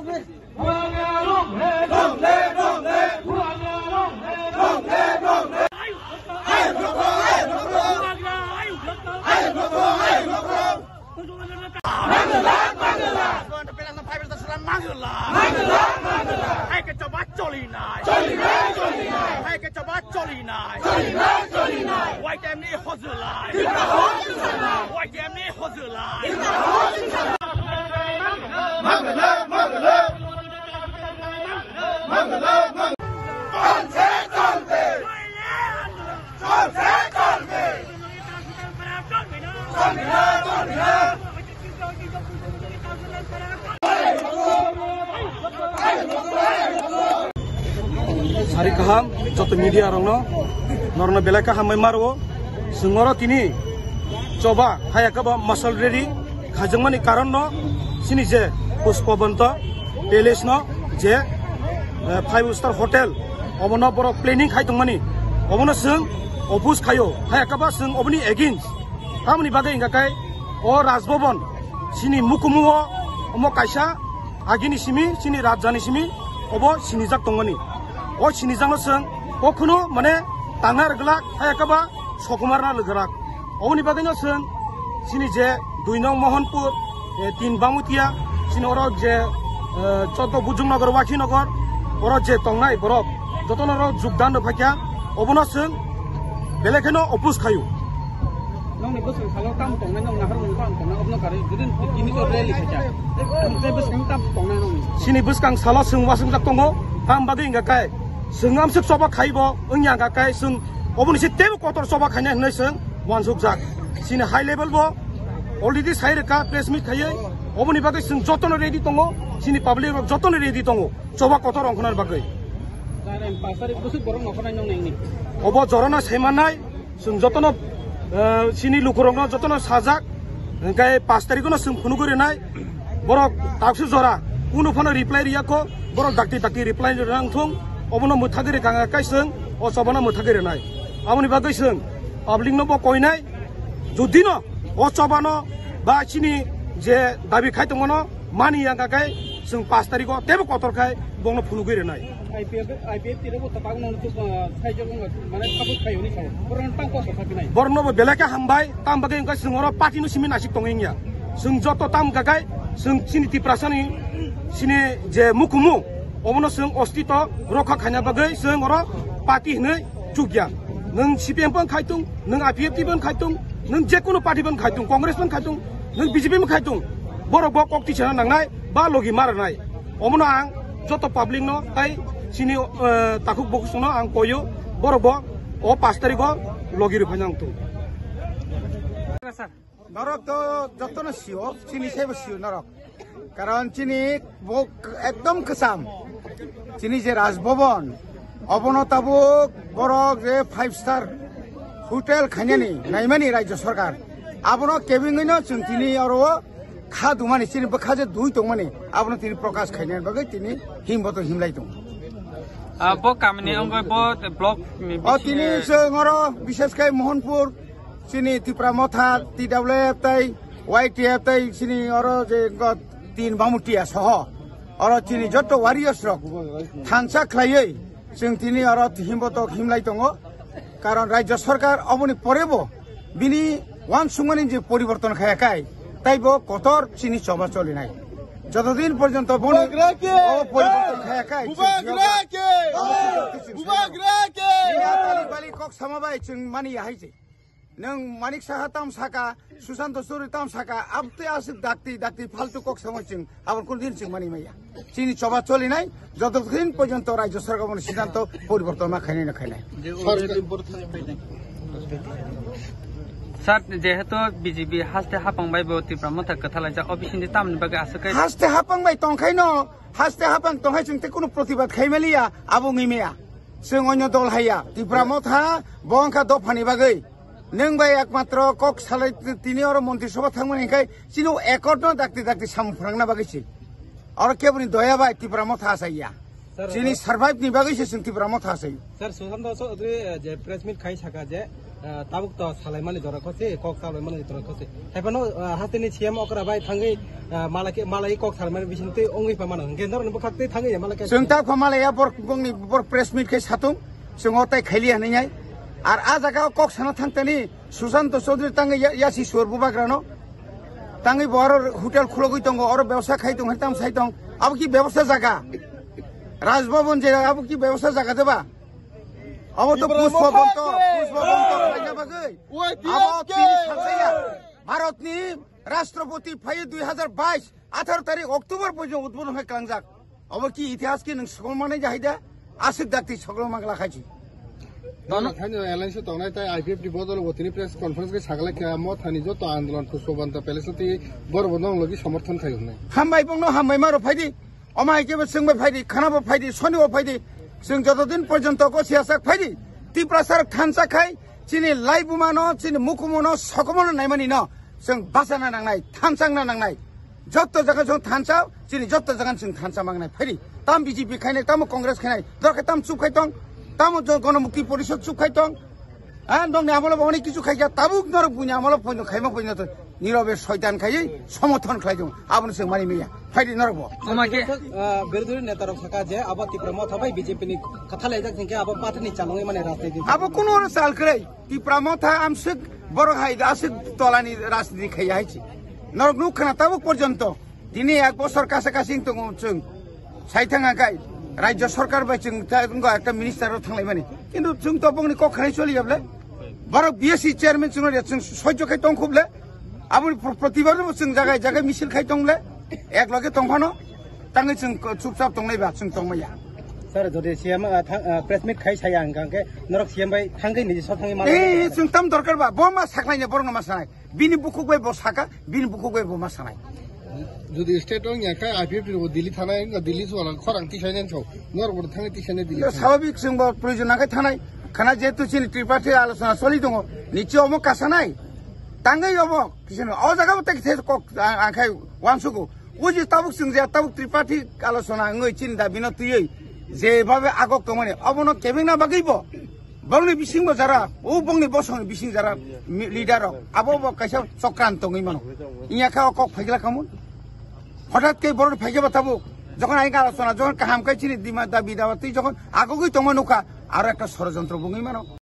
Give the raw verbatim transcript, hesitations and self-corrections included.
Hai ke choba choli nai. Choli nai, choli nai. Hai ke choba choli nai. Choli nai, choli nai. Y T M ni hojulai. Tripura hojulai. Y T M ni hojulai. Tripura hojulai. Mangala, mangala. Mangala, mangala. Chonse, chonse. Chonse, chonse. Chonse, chonse. Sari kaham, joto media rokno, norokno belai kaham bai maro. Singoro tini choba hayaka ba masal ready khajangmani karon no sini je Pushpabanta Palace no je, eh, five star hotel obono borok planning khai tongmani obono sing oppose khayo hayaka ba sing oboni against tamoni bagwi hingka kai o Rajbhavan sini mukumu o omo kaisa agini simi, sini rajani simi, obo sinijak tongmani. O sinijakno chwng kokhuno, mane, tangna rwglak, hayakaba sokumarna rwglak. Oboni bagwino chwng sini je dui nong Mohanpur, eh, tin Bamutia, sini oro je, eh, choddo Bujungnagar, Wakhinagar, oro je tongnai borok, jotono oro jugdan rwphaikha, obono chwng belai kheno oppose khaio. Nokni bwskang salo tamo tongnai, nok nahar mung tamo tongnai, obno karwi, jodi tini to rally khacha. Tei bwskang tamo tongnai nokni. Sini bwskang salo chwng waswngjak tongo, tam bagwi hingka kai. Chwng amswk choba khaibo, wngya hingka kai, chwng oboni se teibo kotor choba khainai hwnwi chwng wansukjak. Sini high level bo already sai rwkha, press meet khaiwi, oboni bagwi chwng jotono ready tongo, sini public rok jotono ready tongo, choba kotor ongkhonani bagwi. Pasari bwswk borok nokho nai nong nengni. Obo jorano saimanai, Chwng jotono, eh, chini lukurokno jotono sajak, hingke pash tarikno chwng phunugwi rwnai, borok taksu jora, kunu phano reply riyakho, borok dakti dakti reply rwna wngthung, obono mwthagwi rwkha hingka kai chwng, o chobano mwthagwi rwnai. Aboni bagwi chwng publicno bo koinai, judino o chobano ba chini je dabi khai tongmano, mani ya hingka khe chwng pash tarikh o teibo kotor khai bongno phunugwi rwnai. I P F, I P F T rok bo tabang no tuk, ah, sai jor wngkha, mane support khai hwnwi sao. Borok no tang kok sa khe nai. Borok no bo belai khe hambai, tam bagwi wngkha chwng oro party no simi nasik tongwi wngya. Chwng joto tam hingka khe chwng chini Tiprasa ni chini je mukumu omono chwng ostito rokha khaina bagwi chwng oro party hwnwi chukya. Nwng C P M pon khai tung, nwng I P F T pon khai tung, nwng je kunu party pon khai tung, Congress pon khai tung, nwng B J P pon khai tung, borok bo kok tisana nangnai ba logi ma rwnai. Omono ang joto public no tai chini, eh, takhuk bukhuk no ang koyo, borok bo o pash tarikh o logi rwphai nang tung. Norok to jotono sio, chini saibo sio norok. Karon chini bo ekdom kwcham. Chini je Raj Bhavan, obono tabuk borok je five star hotel khainani naimani Rajya Sarkar. Abono kebengwino chwng tini oro kha dumani, chini bwkha je dui tongmani, abono tini prokash khainani bagwi tini himboto himlai tongo. Ah, bo kamini wngwi bo block ni O tini bisingo chwng oro bishesh khai Mohanpur, chini Tipra Motha, T W F tai Y T F tai chini oro je go tin Bamutia soho. Oro chini jotto warriors rok thansa khlaiwi chwng tini oro himbotok himlai tongo. Karon Rajya Sarkar oboni porebo bini wansukmani je poriborton khaya khai, taibo kotor chini choba cholinai. Jotodin porjonto bono Bubagra ke! O poriborton khaya khai, Bubagra ke! Bubagra ke! Bini atali bali kok sama bai chwng mani ya hai je. Nwng Manik Saha tam saka, Sushanta Chowdhury tam saka, abte aswk dakti dakti faltu kok sama chwng aboni kunu din chwng mani maya. Chini choba cholinai, joto din porjonto Rajya Sarkar bono siddhanto poriborton ma khainai na khainai. Sir, jehetu B J P haste hapang bai bo Tipra Motha kwthalaijak, o bisingtwi tamni bagwi aswk khe Haste hapang bai tongkhaino, haste hapang tongkhai chwng tei kunu protibad khaimaliya, abo wngwi maya. Chwng onyo dol haiya, Tipra Motha bo wngkha dophani bagwi. Nwng bai ekmatro kok salai tini oro Montri Sabha thangmani hwnkhe chini accord no dakti dakti samung phrangna bagwi se. Oro keboni doya bai Tipra Motha asaiya. Sir, chini survive ni bagwi se chwng Tipra Motha asai. Sir, Sushanta Chowdhury, eh, je press meet khai saka je, Ah, tabuk to salaimani jora khose, kok salaimani jora khose. Haibano, ah, hasteni C M okra bai thangwi, ah, malai khe, malai kok salaimani bising twi ongwi pha mano. Hwnkhe norokni bwkhak twi thangwi ya malai khe. Chwng ta pha malai ya bor, bongni bor press meet khe satung. Chwng o tai khaili hanai nai. Ar a jaga o kok sana thangtani Susanto Chaudhary tangwi ya, yasi sur bubagrano. Tangwi bo aro hotel khulogwi tongo, oro bebsa khai tong, hai tam sai tong. Abo ki bebsa jaga? Raj Bhavan je abo ki bebsa jaga deba? Abo to Pushpa Bonto, Pushpa Bonto khaina bagwi. Abo tini sajaya. Bharatni Rashtrapati phai dui hazar bais, atharo tarik October poijo udbodhon hai klangjak. Abo ki itihas ki nwng sokol manai jahai da? Aswk dakti sokol mangla khachi. Nono thani alliance tongnai tai I P F T bodol bo tini press conference ke sagala khe mo thani joto andolon Pushpa Bonto palace ti bor bo nong logi somorthon khai hwnwi. Hambai bongno hambai maro phaidi. Omo hai khe bo chwng bai phaidi, khana bo phaidi, soni bo phaidi. Chwng joto din porjonto ko siyasak phaidi. Tiprasa rok thansa khai, chini laibuma no, chini mukumu no, sokomo no naimani no. Chwng bachana nangnai, thansa wngna nangnai. Jotto jaga chwng thansa, chini jotto jaga chwng thansa mangnai. Phaidi. Tam B J P khainai, tamo Congress khainai. Dorkhe tam chup khai tong. Tamo jo-, Gono Mukti Porishod chup khai tong. Ah, nokni amolo bo onek kichu khaikha, tabuk norok buini amolo poino khaima poino to nirobe soitan khaiwi somorthon khlai tongo. Abono chwng mani maya. Phaidi norok bo. Ama khe, ah, birodhi neta rok saka je abo Tipra Motha bai B J P ni kathalaijak hwnkhe abo party ni chalungwi mane rajniti. Abo kuno oro chal kwrwi. Tipra Motha amswk borok hai aswk tolani rajniti khaiya hai chi. Norok nuk khna tabuk porjonto. Tini ek bosor kasa kasi wng tongo chwng. Sai thang angkai Rajya Sarkar bai chwng ta wngkha ekta minister rok thanglaimani. Kintu chwng to bongni kok khanai choli yable. Borok B S C chairman chwngno de chwng soijo khai tong khuble. Aboni pro-, protibar bo chwng jagai jagai misil khai tongle. Ek loge tongphano. Tangwi chwng ko-, chupchap tongnai ba chwng tongmaya. Sir, jodi C M, ah, thang, ah, press meet khai saya hwnkha hwnkhe norok C M bai thangwi niji sok thangwi ma. Eh, chwng tam dorkar ba. Bo ma saknai ne borokno ma sanai. Bini bukhuk bai bo saka, bini bukhuk bai bo ma sanai. Jodi state wng ya khe I P F T bo Delhi thanai, wngkha Delhi chuwala khorang tisainani sao. Norok bo thangwi tisainai Delhi thanai. Swabhabik chwng bo proyojon nangkhe thanai. Khana jehetu chini tripartite alochona choli tongo. Niche omo kasanai. Tangwi omo kisino. O jaga bo tei khe kok ang, ang khai uansugo. Uji tabuk chwng je tabuk tripartite alochona wngwi chini dabino twiwi jebhabe agok tongmani. Obono kebengna bagwi bo. Bongni bisingo jara, o bongni bosongni bising jara mi-, leader rok, abo bo kaisa chokran tongwi mano. Iya kha o kok phaikla kamun. Hothat khe borok phaikhe ba tabuk. Jokhon ai gala sona, jokhon kaham khai chini dima dabi dawa twi jokhon agogwi tongma nukha, aro ekta sorojontro bongwi mano.